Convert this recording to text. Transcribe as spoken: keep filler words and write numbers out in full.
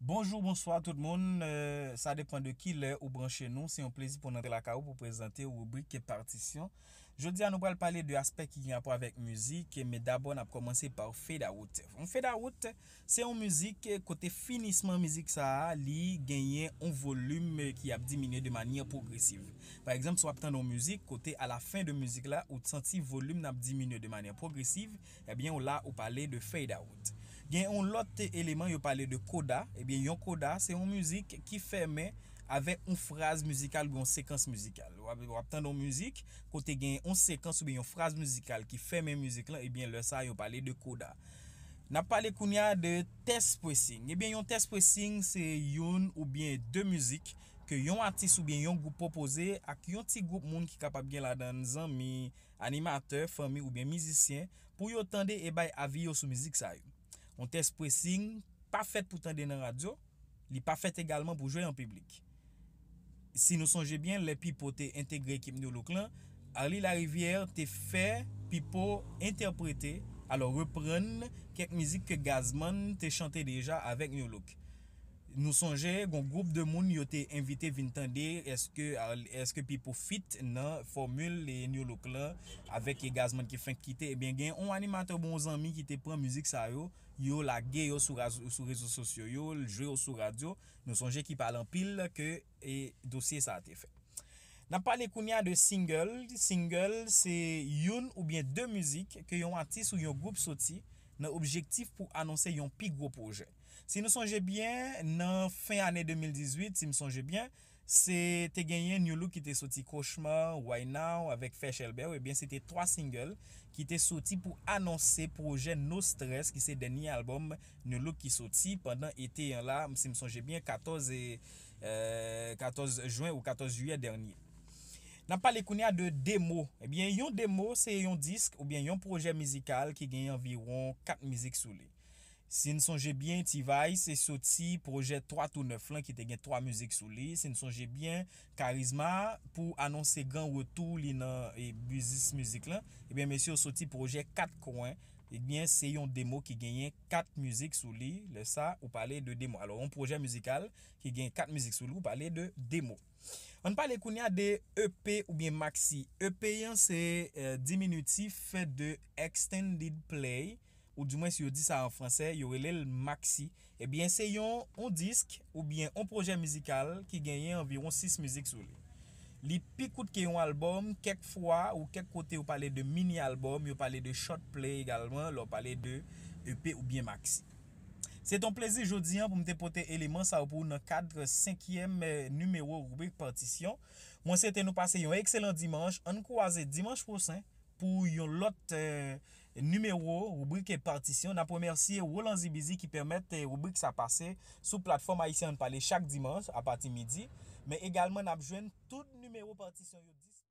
Bonjou, bonswa tout moun. Euh, sa depann de ki lè ou branche nou. Se yon plezi pou n antre lakay ou pou prezante w ribrik Patisyon. Jodi a, nou pral pale de aspè ki gen rapò avèk mizik, men dabò n ap kòmanse pa fade out. Yon fade out, se yon mizik kote finisman mizik sa a, li genyen yon volim ki ap diminye de manyè pwogresiv. Pa egzanp, si w ap tande yon mizik, kote a la fen de mizik la, ou santi volim nan ap diminye de manyè pwogresiv, ebyen, ou la, ou pale de fade out. Gen yon lòt eleman, yo pale de koda. Ebyen, yon koda, se yon mizik ki fèmen avèk yon fraz mizikal oubyen yon sekans mizikal. W ap, w ap tande yon mizik, kote gen yon sekans oubyen yon fraz mizikal ki fèmen mizik lan, ebyen, lè sa a, yo pale de koda. N ap pale kounye a de test pressing. Ebyen, yon test pressing, se youn oubyen de mizik ke yon atis oubyen yon gwoup pwopoze ak yon ti gwoup moun ki kapab gen ladan l zanmi, animatè, fanmi oubyen mizisyen pou yo tande e bay avi yo sou mizik sa yo. Yon test pressing pa fèt pou tande nan radyo, li pa fèt egalman pou jwe an piblik. Si nou sonje byen, lè Pipo te entegre ekip New Look lan, Arly Larivière te fè Pipo entèprete, alò reprann kèk mizik ke Gazzman te chante deja avèk New Look. Nou sonje, gon gwoup de moun yo te envite vin tande, èske, èske Pipo fit nan fòmil e New Look lan avèk Gazzman ki fenk kite. Ebyen, gen yon animatè oubyen yon zanmi ki te pran mizik sa yo, yo lage yo sou, raz- sou rezo sosyo yo, jwe yo sou radyo. Nou sonje ki pale anpil ke e dosye sa a te fè. N ap pale kounye a de single. Single, se youn oubyen de mizik ke yon atis ou yon gwoup soti nan objektif pou anonse yon pi gwo pwojè. Si nou sonje byen, nan fen ane de mil dizuit, si m sonje byen, se te genyen New Look ki te soti Cauchemar, Why Now avèk Fè Chèlbè w. Ebyen, se te twa single ki te soti pou anonse pwojè No Stress, ki se dènye albòm New Look ki soti pandan ete an la, si m sonje byen, katòz e, euh, katòz jen ou katòz jiyè dènye. N ap pale kounye a de demo. Ebyen, yon demo, se yon disk oubyen yon pwojè mizikal ki gen anviwon kat mizik sou li. Si n sonje byen, T-Vice se soti pwojè twa tou nèf lan ki te gen twa mizik sou li. Si n sonje byen, Karizma, pou anonse gran retou li nan e, biznis mizik lan, ebyen, mesye yo soti pwojè Kat Kwen. Ebyen, se yon demo ki genyen kat mizik sou li. Lè sa, ou pale de demo. Alò, yon pwojè mizikal ki gen kat mizik sou li, ou pale de demo. Ann pale kounye a de E P oubyen maxi. E P an se eh, diminutif de extended play, ou dimwen si yo di sa an fransè, yo rele l maxi. Ebyen, se yon, yon disk oubyen yon pwojè mizikal ki genyen anviwon sis mizik sou li. Li pi kout ke yon albòm, kèk fwa ou kèk kote yo pale de mini albòm, yo pale de short play egalman, lè w pale de E P oubyen maxi. Se t on plezi jodi an pou m te pote eleman sa yo pou ou nan kad senkyèm eh, nimewo ribrik Patisyon. Mwen swete nou pase yon ekselan dimanch. Ann kwaze dimanch pwochen pou yon lòt eh, nimewo ribrik Patisyon. N ap remèsye Roland Zibizi ki pèmèt eh, ribrik sa pase sou platfòm Ayisyen Ann Pale chak dimanch apati midi. Men egalman n ap jwenn tout nimewo Patisyon yo dis